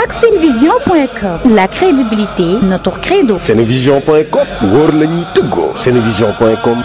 ak senevision.com. La crédibilité, notre credo. Senevision.com wóor la ñuy tëggoo. Senevision.com.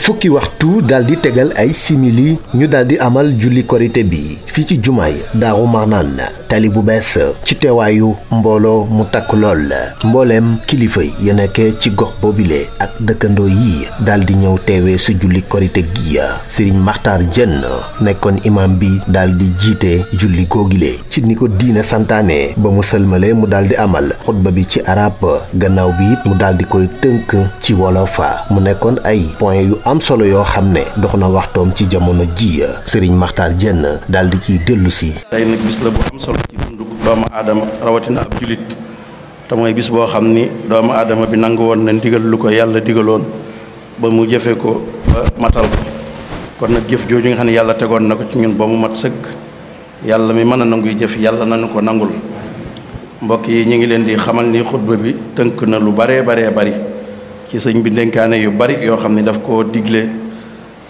fukki waxtu daldi tegal ay simili ñu daldi amal julli korité bi fii ci jumaay Daaru Marnaan tali bu bees ci teewaayu mbooloo mu takk lool mbooleem kilifa yi nekkee ci gox boobile ak dëkkandoo yi daldi ñëw teewee su julli korité gi Serigne Makhtar Diène nekkoon imam bi daldi jiite julli googile ci ni ko diine santaane ba mu sëlmale mu daldi amal xutba bi ci arab gannaaw bi it mu daldi koy tënk ci wolofa mu nekkoon ay point yu am solo yoo xam ne dox na waxtoom ci jamono ji Serigne Makhtar Diène daal di ciy dellu si. tey nag bis la bu am solo ci dundu doomu aadama rawatina ab julit te mooy bis boo xam ni doomu aadama bi nangu woon na ndigal lu ko yàlla digaloon ba mu jëfe ko ba matal ko kon nag jëf jooju nga xam ne yàlla tegoon na ko ci ñun ba mu mat sëkk yàlla mi mën a nanguy jëf yàlla nañu ko nangul mbokk yi ñu ngi leen di xamal ni xutba bi tënk na lu baree bari ci sëñ bi dénkaane yu bari yoo xam ne daf koo digle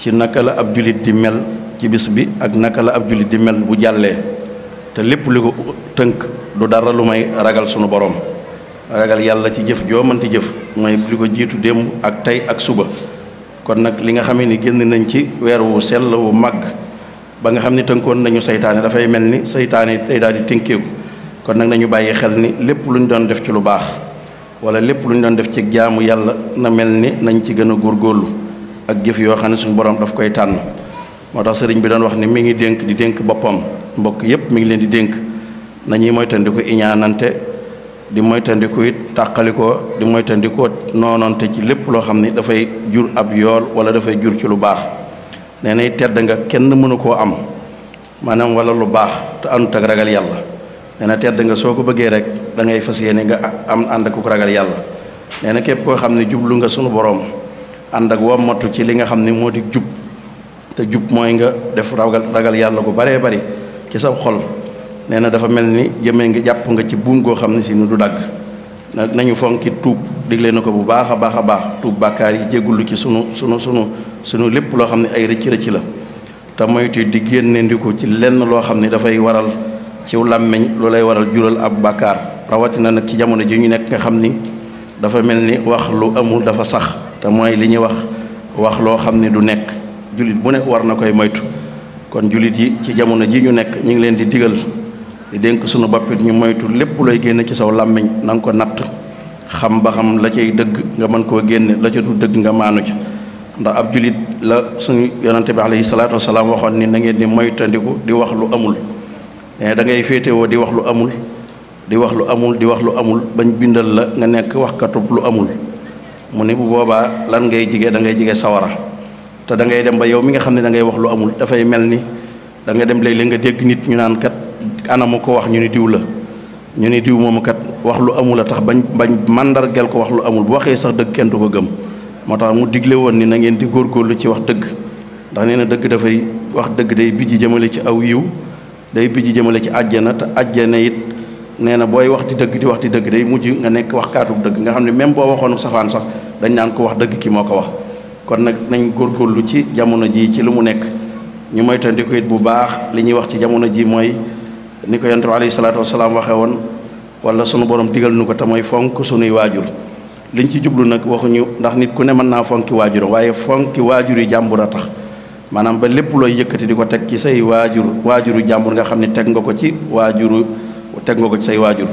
ci naka la ab julit di mel ci bis bi ak naka la ab julit di mel bu jàllee te lépp li ko tënk du dara lu may ragal sunu borom ragal yàlla ci jëf joo mënti jëf mooy li ko jiitu démb ak tey ak suba kon nag li nga xamee ni génn nañ ci weer wu sell wu màgg ba nga xam ni tënkoon nañu saytaane dafay mel ni saytaane day daal di tënkeeku kon nag nañu bàyyi xel ni lépp lu ñu doon def ci lu baax wala lépp lu ñu doon def ci jaamu yàlla na mel ni nañ ci gën a góorgóorlu ak jëf yoo xam ne suñu borom daf koy tànn moo tax sëriñ bi doon wax ni mi ngi dénk di dénk boppam mbokk yépp mi ngi leen di dénk nañuy moytandiku iñaanante di moytandiku it tàqalikoo di moytandikoo noonoonte ci lépp loo xam ni dafay jur ab yool wala dafay jur ci lu baax nee nay tedd nga kenn mënu koo am maanaam wala lu baax te àndut ak ragal yàlla nee na tedd nga soo ko bëggee rek da ngay fas yéene nga am ànd ak ku ragal yàlla nee na képp koo xam ne jublu nga sunu boroom ànd ak wommatu ci li nga xam ne moo di jub te jub mooy nga def ragal yàlla gu baree bari ci sa xol nee na dafa mel ni jëmee nga jàpp nga ci buum goo xam ne si nu du dagg nañu fonki tuub digle na ko bu baax a baax tuub bàkkaar yi jéggulu ci sunu lépp loo xam ne ay rëcc la te moytu di génnendiku ci lenn loo xam ne dafay waral ci làmmiñ lu lay waral jural ab bàkkaar rawatina nag ci jamono ji ñu nekk nga xam ni dafa mel ni wax lu amul dafa sax te mooy li ñuy wax loo xam ne du nekk jullit bu ne war na koy moytu kon jullit yi ci jamono ji ñu nekk ñu ngi leen di digal di dénk sunu boppit ñu moytu lépp looy génne ci saw làmmiñ na nga ko natt xam ba xam la cay dëgg nga mën koo génne la ca du dëgg nga maanu ci ndax ab jullit la suñu yonante bi alayhi salaatu wasalaam waxoon ni na ngeen di moytandiku di wax lu amul da ngay féetewoo di wax lu amul di wax lu amul bañ bindal la nga nekk waxkatub lu amul mu ni bu boobaa lan ngay jige da ngay jige sawara te da ngay dem ba yow mi nga xam ne da ngay wax lu amul dafay mel ni da nga dem léeg-léeg nga dégg nit ñu naan kat anamu ko wax ñu ni diw la ñu ni diw moomu kat wax lu amul a tax bañ màndargel ko wax lu amul bu waxee sax dëgg kenn du ko gëm moo tax mu digle woon ni na ngeen di góorgóorlu ci wax dëgg ndax nee na dëgg dafay wax dëgg day bijji jëmale ci aw yiw day bijji jëmale ci àjjana te àjjana it nee na booy wax di dëgg day mujj nga nekk wax kaatub dëgg nga xam ne même boo waxoon safaan sax dañ naan ko wax dëgg ki moo ko wax kon nag nañ góorgóorlu ci jamono ji ci lu mu nekk ñu moytandiku it bu baax li ñuy wax ci jamono ji mooy ni ko yonent bi alayhi salaatu wasalaam waxee woon wala sunu borom digal nu ko te mooy fonk sunuy waajur liñ ci jublu nag waxuñu ndax nit ku ne mën naa fonki waajuram waaye fonki waajur yi jàmbur a tax maanaam ba lépp looy yëkkati di ko teg ci say waajuru jàmbur nga xam ne teg nga ko ci say waajur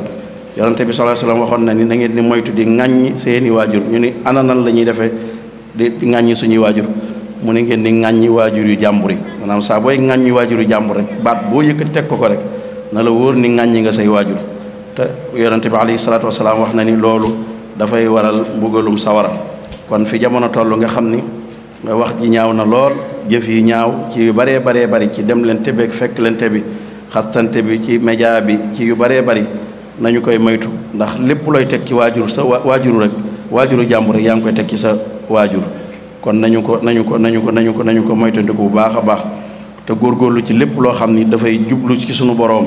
yonente bi sallallahu alayhi wasallam waxoon na ni na ngeen di moytu di ŋàññi seeni waajur ñu ni ana nan la ñuy defee di ŋàññi suñuy waajur mu ne ngeen di ŋàññi waajur yu jàmbur yi maanaam saa booy ŋàññi waajur yu jàmbur rek baat boo yëkkati teg ko rek na la wóor ni ŋàññi nga say waajur te yonente bi alayhi salaatu wasalaam wax na ni loolu dafay waral mbugalum sawara kon fi jamono toll nga xam ni wax ji ñaaw na lool jëf yi ñaaw ci yu baree bari ci dem leen te beeg fekk leen te bi xastante bi ci média bi ci yu baree bari nañu koy moytu ndax lépp looy teg ci waajur sa waajuru rek waajuru jàmbur rek yaa ngi koy teg ci sa waajur kon nañu ko moytandiku bu baax a baax te góorgóorlu ci lépp loo xam ni dafay jublu ci sunu boroom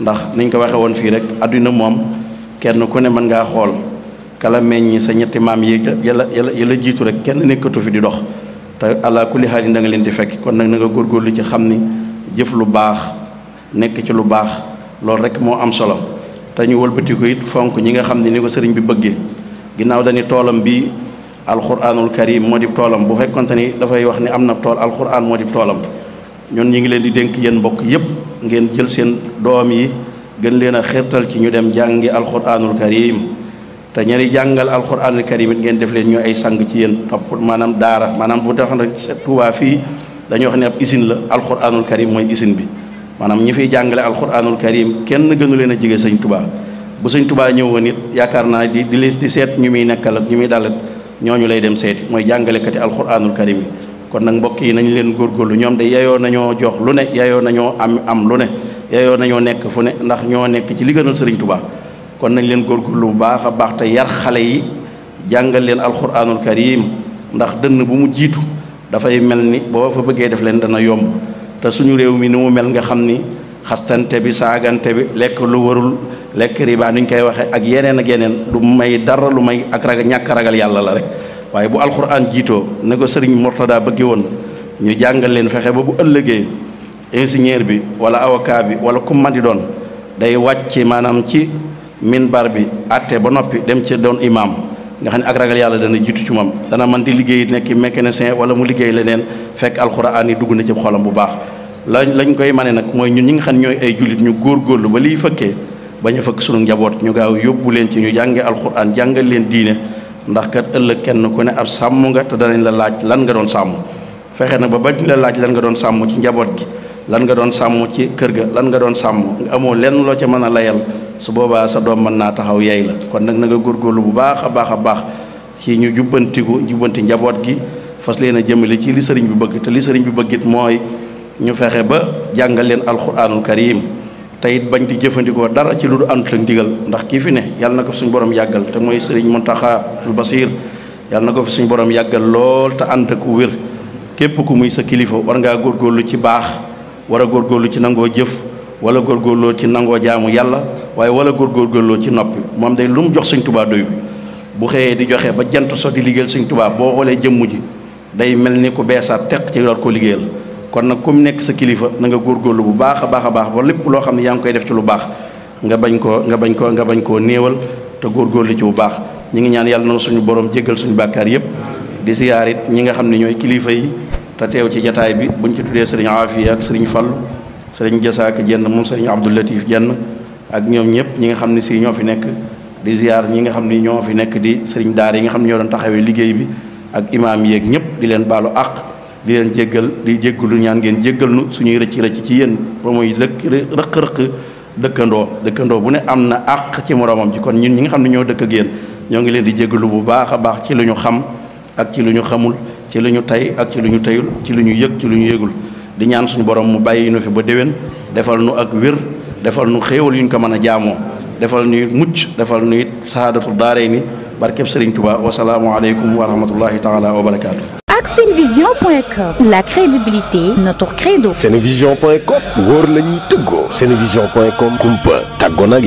ndax niñ ko waxe woon fii rek àdduna moom kenn ku ne mën ngaa xool kala meññi sa ñetti maam yi yàlla jiitu rek kenn nekkatu fi di dox te ala kulli xaal da nga leen di fekk kon nag na nga góorgóorlu ci xam ni jëf lu baax nekk ci lu baax loolu rek moo am solo te ñu wëlbatiku it fonk ñi nga xam ne ni ko sëriñ bi bëggee ginnaaw dañu toolam bi alquranul karim moo di toolam bu fekkonte ni dafay wax ni am na tool alquran moo di toolam ñun ñi ngi leen di dénk yéen mbokk yépp ngeen jël seen doom yi gën leen a xirtal ci ñu dem jàngi alquranul karim te ñari jàngal alquranul karim it ngeen def leen ñu ay sang ci yéen topp maanaam daara maanaam bu tax nag Tuubaa fii dañuy wax ne ab usine la alquranul karim mooy usine bi maanaam ñi fiy jàngale alquranul karim kenn gënu leen a jege sëñ Tuubaa bu sëñ Tuubaa ñëwoon it yaakaar naa di seet ñu muy nekkal ak ñu muy dalat ñooñu lay dem seeti mooy jàngalekati alquranul karim yi kon nag mbokk yi nañu leen góorgóorlu ñoom de yayoo nañoo jox lu ne yayoo nañoo am lu ne yayoo nañoo nekk fu ne ndax ñoo nekk ci li gënal sëriñ Tuubaa kon nañ leen góorgóorlu bu baax a baax te yar xale yi jàngal leen alquranul karim ndax dënn bu mu jiitu dafay mel ni boo fa bëggee def leen dana yomb te suñu réew mi ni mu mel nga xam ni xastante bi saagante bi lekk lu warul lekk riba ni ñu koy waxee ak yeneen du may dara lu may ak ñàkk ragal yàlla la rek waaye bu alxuraan jiitoo ne ko sëriñ Murtada bëgge woon ñu jàngal leen fexe ba bu ëllëgee ingénieur bi wala avocat bi wala ku man di doon day wàcc maanaam ci minbar bi àtte ba noppi dem ci doon imam nga xam ne ak ragal yàlla dana jiitu ci moom dana man di liggéey nekk mécanicien wala mu liggéey leneen fekk alxuraan yi dugg na ci xolam bu baax lañ koy mane nag mooy ñun ñi nga xam ne ñooy ay jullit ñu góorgóorlu ba liy fëkkee bañ a fëkk sunu njaboot ñu gaaw yóbbu leen ci ñu jànge alxuraan jàngal leen diine ndax kat ëllëg kenn ku ne ab sàmm nga te danañ la laaj lan nga doon sàmm fexe na ba bañ la laaj lan nga doon sàmm ci njaboot gi lan nga doon sàmm ci kër ga lan nga doon sàmm nga amoo lenn loo ca mën a layal su boobaa sa doom mën naa taxaw yey la kon nag na nga góorgóorlu bu baax a baax ci ñu jubbanti njaboot gi fas leen a jëmale ci li sëriñ bi bëgg te li sëriñ bi bëgg it mooy ñu fexe ba jàngal leen alxuraanul karim te it bañ di jëfandikoo dara ci lu du ànd ak ndigal ndax kii fi ne yàlla na ko fi suñu borom yàggal te mooy sëriñ Muntaxa al Basiir yàlla na ko fi suñu borom yàggal lool te ànd ak wér képp ku muy sa kilifa war ngaa góorgóorlu ci baax war a góorgóorlu ci nangoo jëf wala góorgóorloo ci nangoo jaamu yàlla waaye wala góorgóorloo ci noppi moom day lu mu jox sëñ Tuubaa doyu bu xëyee di joxe ba jant so di liggéeyal sëñ Tuubaa boo xoolee jëmm ji day mel ni ku beesaat teq ci door ko liggéeyal kon nag ku mu nekk sa kilifa na nga góorgóorlu bu baax a baax ba lépp loo xam ne yaa ngi koy def ci lu baax nga bañ koo néewal te góorgóorlu ci bu baax ñi ngi ñaan yàlla na suñu borom jéggal suñu bàkkaar yépp di siyaar it ñi nga xam ne ñooy kilifa yi te teew ci jataay bi buñ ci tuddee sëriñ Aafiya ak sëriñ Fallu sëriñ Jasaaka Jenn moom sëriñ Abdou Latif Jenn ak ñoom ñëpp ñi nga xam ne si ñoo fi nekk di ziar ñi nga xam ne ñoo fi nekk di sëriñ daara yi nga xam ne ñoo doon taxawee liggéey bi ak imaam yeeg ñëpp di leen baalu àq di leen jéggal di jéggalu ñaan ngeen jéggal nu suñuy rëcc ci yéen ba muy rëq-rëq dëkkandoo bu ne am na àq ci moroomam ci kon ñun ñi nga xam ne ñoo dëkk ak yéen ñoo ngi leen di jéggalu bu baax a baax ci lu ñu xam ak ci lu ñu xamul ci lu ñu tay ak ci lu ñu tayul ci lu ñu yëg ci lu ñu yëgul di ñaan suñu borom mu bàyyi nu fi ba déwén defal nu ak wér defal nu xéewal yu ñu ko mën a jaamoo defal nu it mucc defal nu it sahaadatul daarayni barkeb Sëriñ Tuubaa wasalaamu aleykum wa rahmatullahi taala wa barakaatu. ak senevision.com, la crédibilité, notre credo. senevision.com wóor la ñuy tëggoo. senevision.com kumpa tàggoo nag